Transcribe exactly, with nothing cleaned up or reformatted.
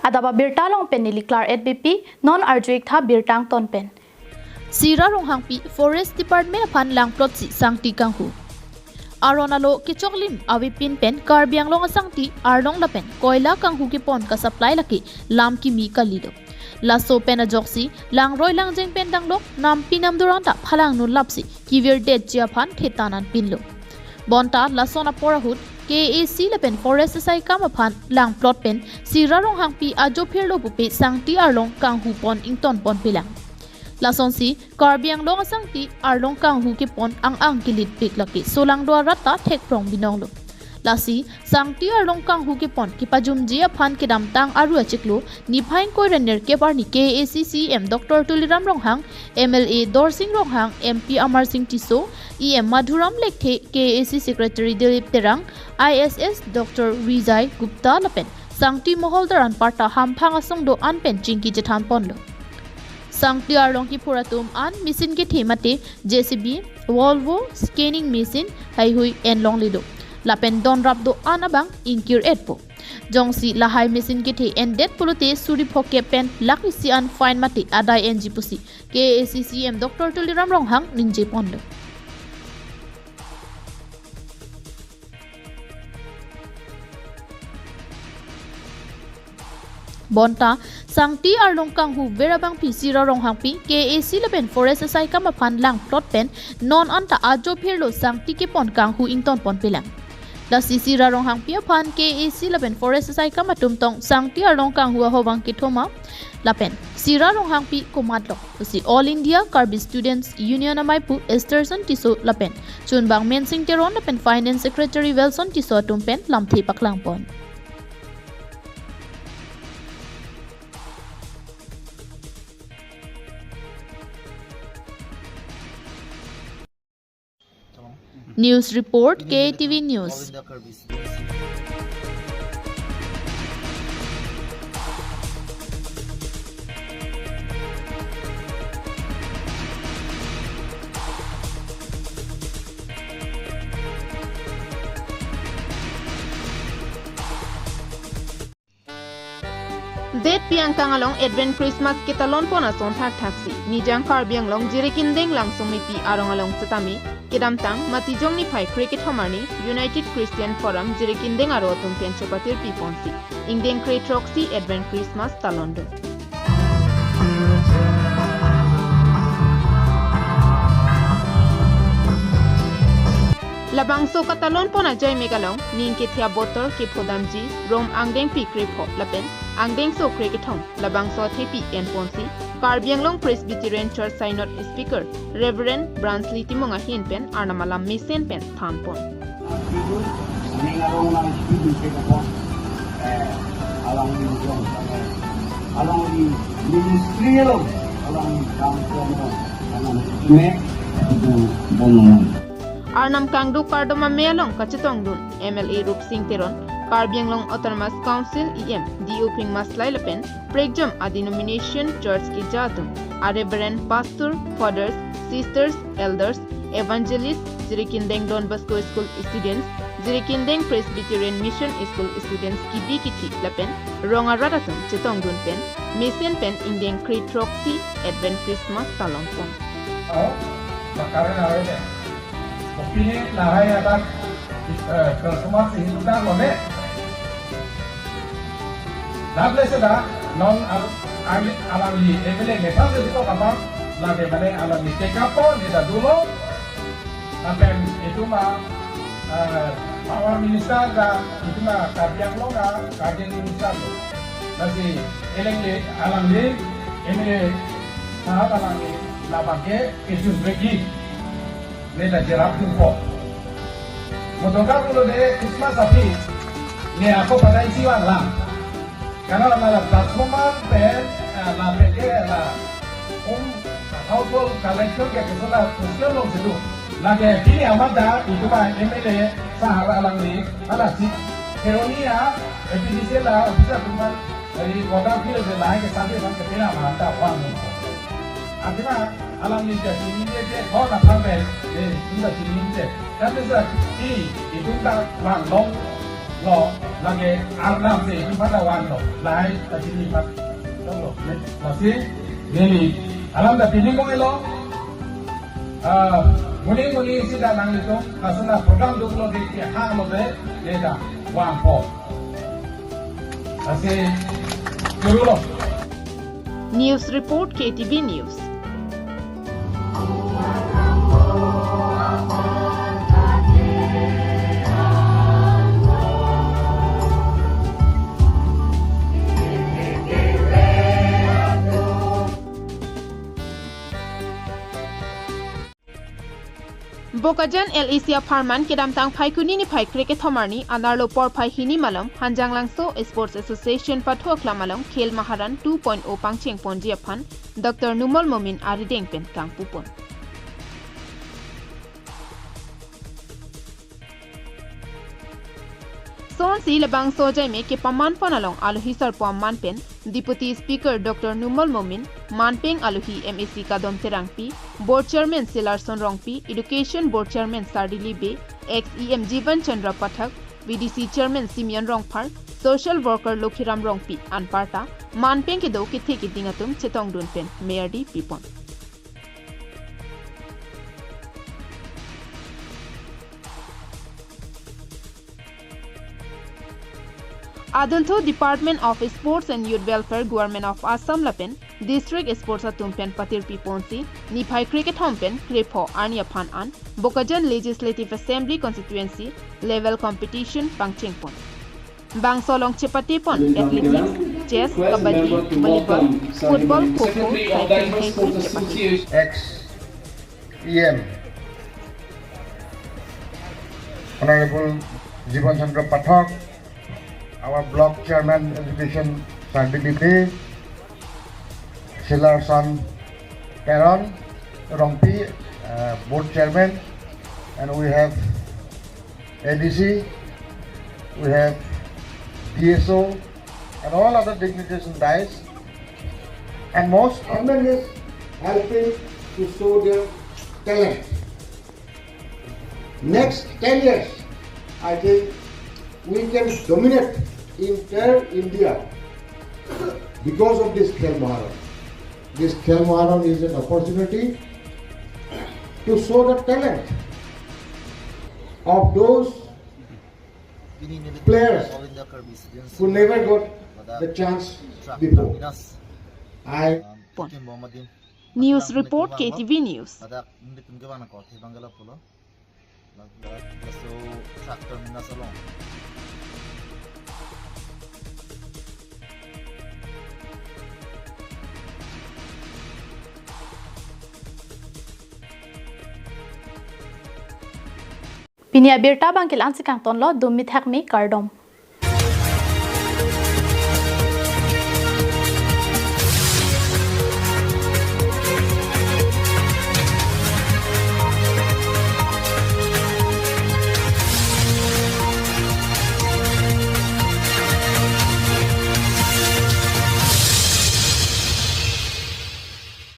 Adap abirta along pen neli Claret Beypi, non arju-ik tha birta angton pen. Sira Ronghangpi Forest Department aphan langplot si sangti kanghu. Aron alo kechoklim avepin pen Karbi Anglong asangti arlong lapen koila kanghu kepon kasupply lake lam kimi kalilo. Laso pen ajoksi langroi langjeng pen danglok nampi namdur anta phalang nulapsi kevirdetji aphan thetan anpinlo. Bonta lason apor ahut K A A C lapen Forest asaikam aphan langplot pen Sira Ronghangpi ajo phirlo pupe sangti arlong kanghu pon ington ponpelang. Lasonsi Karbi Anglong asangti arlong kanghu kepon ang-ang kelitpik lake solangdo arat ta thekprong binonglo. Lasi sangti arlong kanghu kepon kepajumji aphan kedamtang aru achiklo niphai ingkoi ra nerkep arni K A A C C E M Doctor Tuliram Ronghang, M L A Dorsing Ronghang, M P Amarsing Tisso, E M Madhuram Lekthe, K A A C Secretary Dilip Terang, I S S Doctor Vijay Gupta lapen sangti moholdar anparta hamphang asong do-an pen chingki chethan ponlo. Sangti arlong kiphur atum an machine kethe mate J C B, Volvo, scanning machine, heihui en longledo. Lapen donrap do-an abang ingkir-etpo. Jongsi lahai machine kethe endet pulote suri phokep pen lakh isi an fine mate adai enji pusi K A A C C E M Doctor Tuliram Ronghang ningje ponlo. Bonta sangti arlong kanghu ver abangpi Sira Ronghangpi K A A C lapen Forest asaikam aphan langplot pen non anta ajo phirlo sangti kepon kanghu ington ponpelang. Lasi Sira Ronghangpi aphan K A A C lapen Forest asaikam atum tong sangti arlong kanghu ahobang kethoma lapen Sira Ronghangpi komatlok pusi All India Karbi Students Union amaipu Esterson Tisso lapen chunbang Mensing Teron lapen Finance Secretary Wilson Tisso atum pen lamthe paklang pon. News report, K A T V News. Detpi angkang along Advent Christmas ketalon pon ason thakthaksi Nijang Karbi Anglong Jirikindeng Langsomepi arong along setame kedamtang Matijong niphai krekethom arni United Christian Forum Jirikindeng aro atum pen chepatirpi ponsi ingdeng krethroksi Advent Christmas talon do. Labangso katalon pon ajai mek along ning kethe abotor kephodamji rom angdengpi krepho lapen angdengso krekethom labangso athepi en ponsi Karbi Anglong Presbyterian Church Synod Speaker Reverend Bransley Timung ahin pen Arnam alam mesen pen than pon. Ning arong nang speed ke kapon. Eh, alangli jong, eh, alangli ministry along, alangli kam along, alangli mek, itu bonong. Arnam kangduk kardom ame along kachetongdun M L A Rupsing Teron, Karbi Anglong Autonomous Council E M D O Phingmaslai lapen prekjam a-denomination church keja atum, a-Reverend, Pastor, Fathers, Sisters, Elders, Evangelist, Jirikindeng Don Bosco School students, Jirikindeng Presbyterian Mission School students kibi kithi lapen rong arat atum chetongdun pen mesen pen ingdeng krethroksi Advent Christmas talon pon. Oh, makaran awal deh. Kopine lahai adak, eh, transformer si hidup dah kone. Daple seda non al-, al-, alangli M L A Nepal se diko kapang lagi mane alangli tekapon kita dulu. Lapen itum a, eh, power minister ta itum a Karbi Anglong a guardian minister lo. Lasi eleng le alangli M L A sahab alangli labang ke kejun begi. Neta jerap tumpo. Motoka pulo de Christmas aphi ne ako patai si vanglang. Karena la transformer pen, eh, lapen ke la, um, household collection ke kesola social lo situ. Lagi pini amat da itum a M L A sahab alangli, alasi Kheroni a, A P D C L a, officer atum an, eh, water bill de lahai ke sabi san ke pina manta vang. Artinya alangli ke sini dia dia kau nak sampai, eh, sudah sini dia. Kan bisa i, itum ta vanglong. Lo, lake arnam si, iphana van lo, lahai ta chini phan. Lo, ne, lasi, neli, alam ta pini mo lo. Ah, muni muni si da nanglitum, lason a-program duklo de, ke hang lo de, de da, vangpo. Lasi, churu lo. News report, K T V News. Bokajan L A C apharman kedamtang Phaikuni niphai krekethom arni anerlo porphai hini malom Hanjanglangso Sports Association pathu aklam along Khel Maharan two point oh pangchengponji aphan Doctor Numal Momin arideng pen kangpupon. Sonsi labangso ajaime kepamanpon along alohi sarpo aman pen Deputy Speaker Doctor Numal Momin, manpeng alohi M A C Kadom Terangpi, Board Chairman Silarson Rongpi, Education Board Chairman Sardili Bey, ex E M Jivan Chandra Pathak, V D C Chairman Simeon Rongphar, Social Worker Lokhiram Rongpi anparta manpeng kedo kethe keding atum chetongdun pen merdi pipon. Adunthu Department of Sports and Youth Welfare, Government of Assam lapen District Sports atum pen patirpiponsi niphai krekethom pen krepho arni aphan an Bokajan Legislative Assembly Constituency level competition pangchengpon. Bangso along chepatepon athletics, chess, kabaddi, volleyball, football, kho-kho, cycling, hei hei si chepate. Ex E M, Honorable Jivan Chandra Pathak, our Block Chairman Education Sardili Bey, Silarson Teron Rongpi, uh, Board Chairman, and we have A D C, we have D S O, and all other dignitaries in dais, and most government is helping to show their talent. Next ten years, I think we can dominate entire India because of this Khel Maharan. This Khel Maharan is an opportunity to show the talent of those players who never got the chance before. I Pon. News report, K T V News. Pini abirta abang ke la-ansi kangtonlo, dum mithak me, kardom.